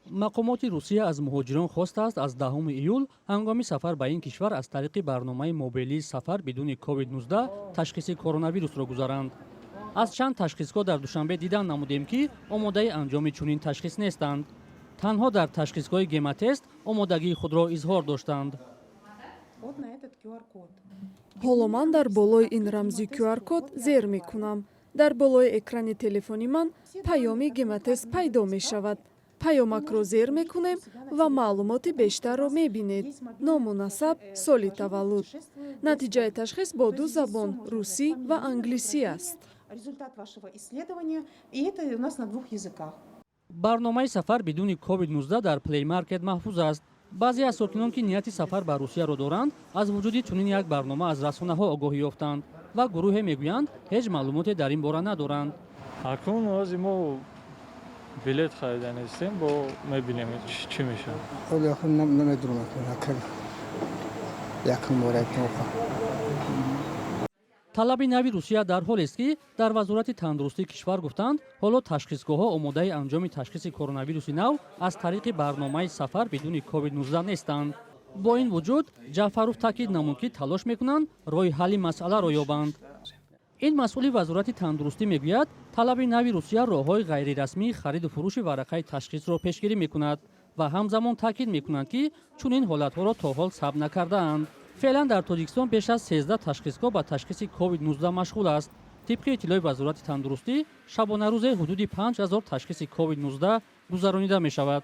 Мақомоти Русия аз муҳоҷирон хостааст, аз 10 июл ҳангоми сафар ба ин кишвар аз тариқи барномаи мобилии «Сафар бидуни COVID-19» ташхиси коронавирусро гузаранд. Аз чанд ташхисгоҳ дар Душанбе дидан намудем, ки омодаи анҷоми чунин ташхис нестанд. Танҳо дар ташхисгоҳи «Гемотест» омодагии худро изҳор доштанд. Вот на этот QR-код. Ҳоло ман дар болои ин рамзи QR-код зер мекунам. Дар болои экрани телефони ман паёми «Гемотест» пайдо мешавад. Паёмакро зер мекунем ва маълумоти бештарро мебинед: ному насаб, соли таваллуд. Натиҷаи ташхис бо ду забон, русӣ ва англисӣ, аст. Результат вашего исследования, и это у нас на двух языках. Барномаи «Сафар бидуни COVID-19» дар Play Market маҳфуз аст. Баъзе аз сокинон, ки нияти сафар ба Русияро доранд, аз вуҷуди чунин як барнома аз расонаҳо огоҳӣ ёфтанд ва гурӯҳе мегӯянд, ҳеҷ маълумоте дар ин бора надоранд. Акнун ози мо билет харида нестем, бо мебинем, чӣ мешавад. Ҳоло охир намедонам, якум бора як. Талаби нави Русия дар ҳолест, ки дар Вазорати тандурустии кишвар гуфтанд, ҳоло ташхисгоҳҳо омодаи анҷоми ташхиси коронавируси нав аз тариқи барномаи «Сафар бидуни COVID-19» нестанд. Бо ин вуҷуд, Ҷаъфаров таъкид намуд, ки талош мекунанд, роҳи ҳалли масъаларо ёбанд. Ин масъули Вазорати тандурустӣ мегӯяд, талаби нави Русия роҳҳои ғайрирасмии хариду фурӯши варақаи ташхисро пешгирӣ мекунад ва ҳамзамон таъкид мекунанд, ки чунин ҳолатҳоро то ҳол сабт накардаанд. Феълан дар Тоҷикистон беш аз 13 ташхисгоҳ ба ташхиси COVID-19 машғул аст. Тибқи иттилои Вазорати тандурустӣ, шабонарӯзе ҳудуди 5000 ташхиси COVID-19 гузаронида мешавад.